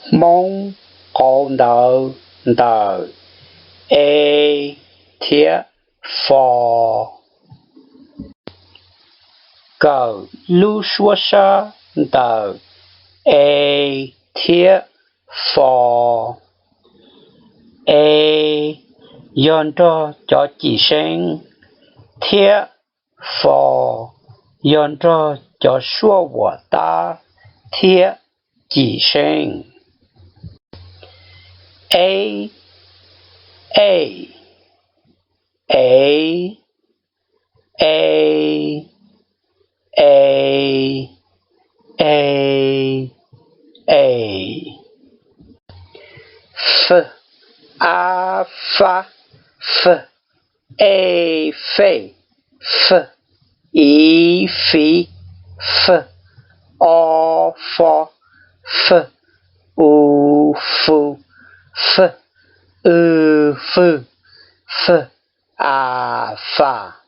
Hmoob qauv ntawv ntawm e thiab fo. Kawm lub suab sab ntawm e thiab fo. E yog nrog cov cim seeb thiab fo yog nrog cov suab uas tab thiab cim seeb. E, e, e, e, e, e, e. F, a, fa, f, e, fej, f, i, fiv, f, o, fo, f, u, fu, f, w, fwj, f, a, fa.